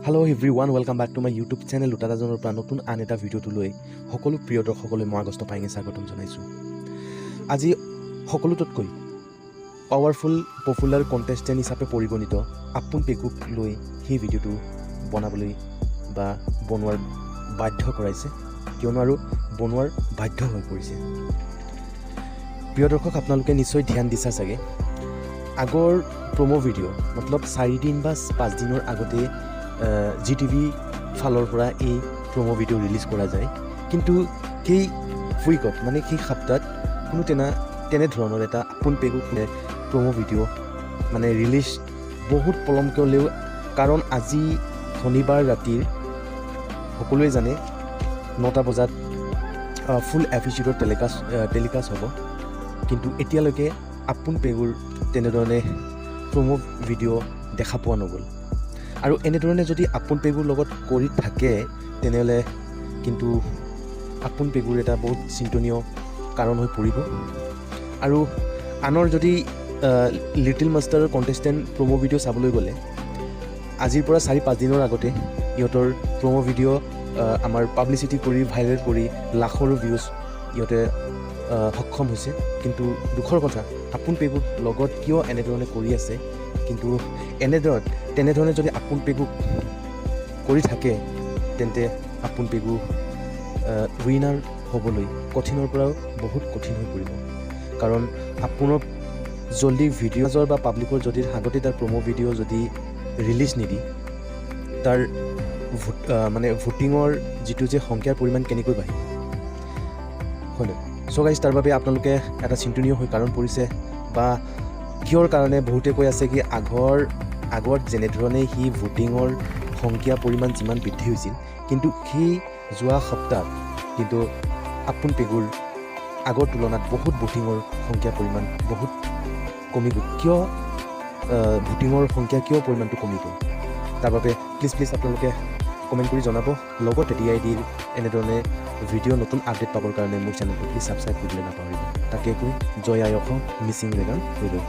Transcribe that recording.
Hello everyone, welcome back to my YouTube channel. লুটাদাজনৰ পৰা নতুন আন এটা ভিডিঅ'টো লৈ সকলো প্ৰিয় দৰ্শকলৈ মই আগষ্ট পায়েঙে স্বাগতম জনাইছোঁ। আজি সকলোতকৈ পাৱাৰফুল পপুলাৰ কণ্টেষ্টেণ্ট হিচাপে পৰিগণিত আপোন পেগুক লৈ সেই ভিডিঅ'টো বনাবলৈ বা বনোৱাৰ বাধ্য কৰাইছে, কিয়নো আৰু বনোৱাৰ বাধ্য হৈ পৰিছে। প্ৰিয় দৰ্শক, আপোনালোকে নিশ্চয় ধ্যান দিছা চাগে, আগৰ প্ৰম' ভিডিঅ', মতলব 4 দিন বা 5 দিনৰ আগতে জি টিভি ফালৰ পৰা এই প্ৰম' ভিডিঅ' ৰিলিজ কৰা যায়। কিন্তু সেই উইকত, মানে সেই সপ্তাহত কোনো তেনেধৰণৰ এটা আপোন পেগুক প্ৰম' ভিডিঅ' মানে ৰিলিজ বহুত পলমকৈ হ'লেও, কাৰণ আজি শনিবাৰ ৰাতিৰ সকলোৱে জানে 9টা বজাত ফুল এপিছ'ডৰ টেলিকাষ্ট হ'ব। কিন্তু এতিয়ালৈকে আপোন পেগুৰ তেনেধৰণে প্ৰম' ভিডিঅ' দেখা পোৱা নগ'ল। আৰু এনেধৰণে যদি আপোন পেগুৰ লগত কৰি থাকে, তেনেহ'লে কিন্তু আপোন পেগুৰ এটা বহুত চিন্তনীয় কাৰণ হৈ পৰিব। আৰু আনৰ যদি লিটিল মাষ্টাৰৰ কণ্টেষ্টেণ্ট প্ৰম' ভিডিঅ' চাবলৈ গ'লে, আজিৰ পৰা 4-5 দিনৰ আগতে ইহঁতৰ প্ৰম' ভিডিঅ' আমাৰ পাব্লিচিটি কৰি, ভাইৰেল কৰি লাখৰো ভিউজ ইহঁতে সক্ষম হৈছে। কিন্তু দুখৰ কথা, আপোন পেগুক লগত কিয় এনেধৰণে কৰি আছে? কিন্তু তেনেধৰণে যদি আপোন পেগুক কৰি থাকে, তেন্তে আপোন পেগু উইনাৰ হ'বলৈ কঠিনৰ পৰাও বহুত কঠিন হৈ পৰিব। কাৰণ আপোনক জল্দি ভিডিঅ'জৰ বা পাব্লিকৰ যদি আগতে তাৰ প্ৰম' ভিডিঅ' যদি ৰিলিজ নিদি, তাৰ ভোট মানে ভোটিঙৰ যিটো যে সংখ্যাৰ পৰিমাণ কেনেকৈ বাঢ়িব, হয় নহয়? চ' গাইজ, তাৰ বাবে আপোনালোকে এটা চিন্তনীয় হৈ কাৰণ পৰিছে বা কিহৰ কাৰণে বহুতে কৈ আছে কি আগত যেনেধৰণে সি ভোটিঙৰ সংখ্যা পৰিমাণ যিমান বৃদ্ধি হৈছিল, কিন্তু সেই যোৱা সপ্তাহত কিন্তু আপোন পেগুৰ আগৰ তুলনাত বহুত ভোটিঙৰ সংখ্যা পৰিমাণ বহুত কমি গ'ল। কিয় ভোটিঙৰ সংখ্যা কিয় পৰিমাণটো কমি গ'ল, তাৰ বাবে প্লিজ প্লিজ আপোনালোকে কমেণ্ট কৰি জনাব। লগতে ডি আই ডিৰ এনেধৰণে ভিডিঅ' নতুন আপডেট পাবৰ কাৰণে মোৰ চেনেলটো প্লিজ ছাবস্ক্ৰাইব কৰিবলৈ নাপাহৰিব। তাকে কৈ জয় আই অসম, মিচিং ৰেগাম হৈ গ'ল।